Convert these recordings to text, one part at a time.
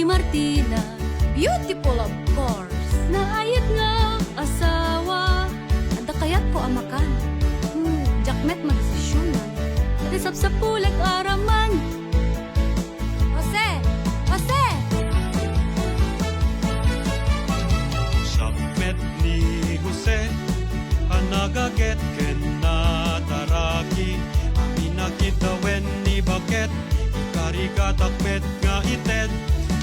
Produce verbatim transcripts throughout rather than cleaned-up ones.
Martina, beautiful of course. Naayat nga asawa. Adda kayatko a makan. Hmm, diak met madesisionan. Iti sapsapulek a raman. Jose! Jose! Siak met ni Jose a nagaget ken nataraki, a pinakita wen ni baket, ikarigatak met nga ited,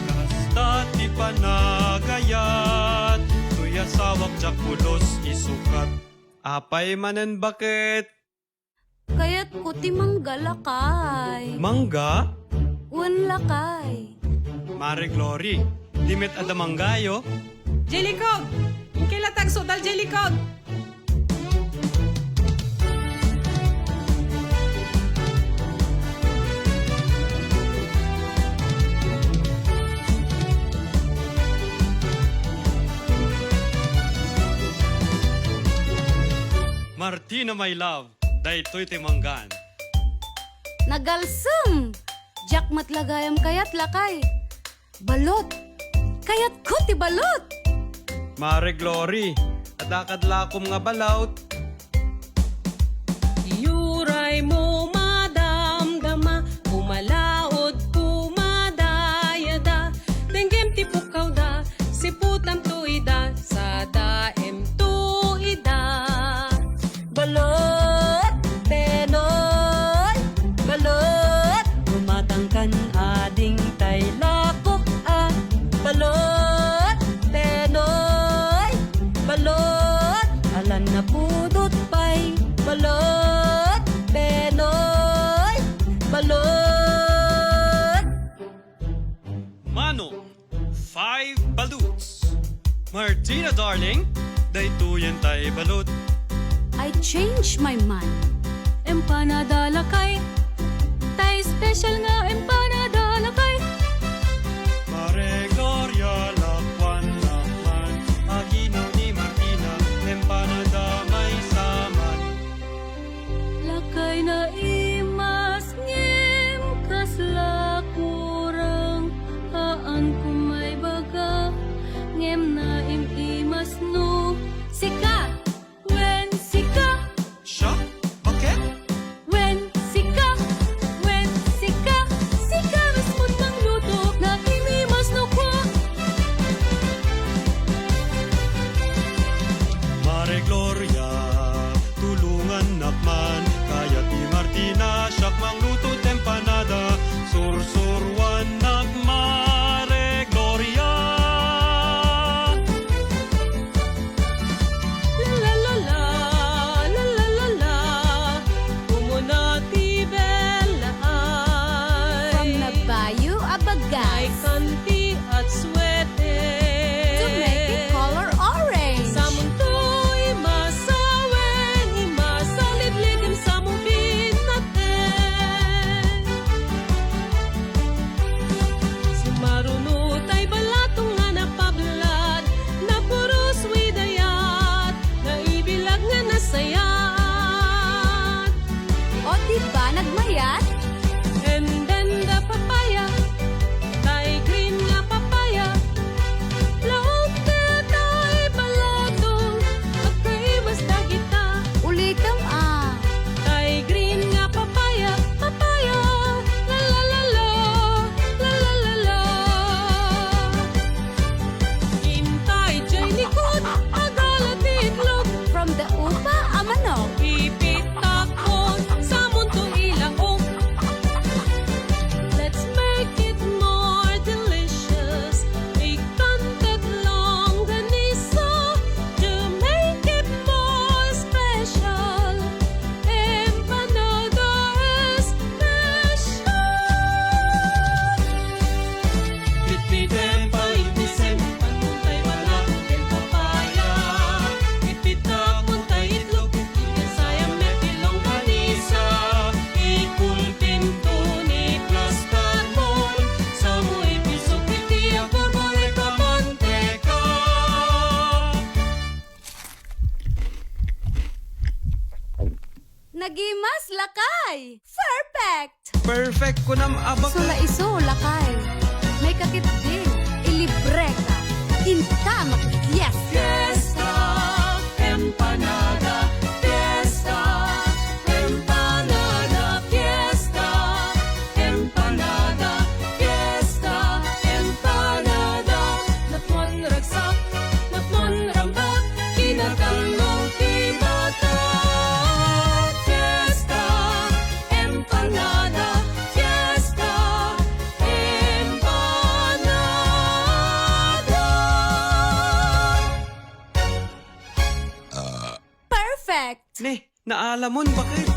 kasta ti panagayat, toy asawak diak pulos isukat. Apay manen baket? Kayatko ti mangga, lakay. Mangga? Wen, lakay. Mare Glory, di met adda manggayo? Jelly Cog! Inkay la ti agsudal, Jelly Cog! Martina, my love, daytoy ti manggan. Nagalsem! Diak met la gayam kayat, lakay. Balot! Kayatko ti balot! Mare Glory, adda kad lakom nga balot. Iyuraymo madamdama, pumalaod, pumadayada. Denggem ti pukkawda, siputanto ida, sadaemto ida. Balot, Tenoy, balot, dumatangkan ading tay lakok a. Balot, Tenoy, balot, alan napudot pay. Balot, Tenoy, balot. Mano, five ballots. Martina, darling, daytoyen tay balot. I change my mind. Empanada, lakay. Tay special nga empanada, lakay. Mare Gloria, lakwan, lakwan. Aginaw ni Martina, empanada maysa man. Lakay, naimas ngem kasla kurang, haanko maibaga, ngem naim-imas no sika, wen sika. Siak? Baket? Wen sika, wen sika, sika mismon mangluto, naim-imas no kua. Mare Gloria, tulongannak man. Kayat ni Martina, siak mangluto ti empanada. Sursuruannak, Mare Gloria. La, la, la, la, la, la, la, la. Umuna ti bella ay. From the Bayou Abagas. Ay kanti at sweater. To make it color orange. Samunto imasawen, imasalidlid, imsamu binnaten. Simaruno tay balatong nga napablad, napuros wi dayat, naibilag nga nasayat. O, di ba nagmayat? And then the papaya, tay green nga papaya, laok dayta a balatong, agkaimas dagita. Ulitem a. Tay green nga papaya, papaya, la la la la, la la la la. Intay jay likod, agala ti itlog. From the upa a manok. Ipitakon, samunto ilaok. Let's make it more delicious. Ikanted longganisa to make it more special. Empanada special. Pitpitem, paintisem, panutay bala, ken papaya. Pitpitakon tay itlog, iti sayam met ti longganisa. Ikulpinto ni plastarmon, samo ipisok iti agburburek a manteka. Nagimas, lakay! Perfect! Perfect kunam a baket. Sula isu, lakay. May kakit din. Tama, yes. Fiesta, empanada, fiesta, empanada, fiesta, empanada, fiesta, empanada. Napnon ragsak, napnon rambak, kinakangong kibata. Fiesta, empanada, fiesta, empanada. Perfect! Ne, naalamon, bakit?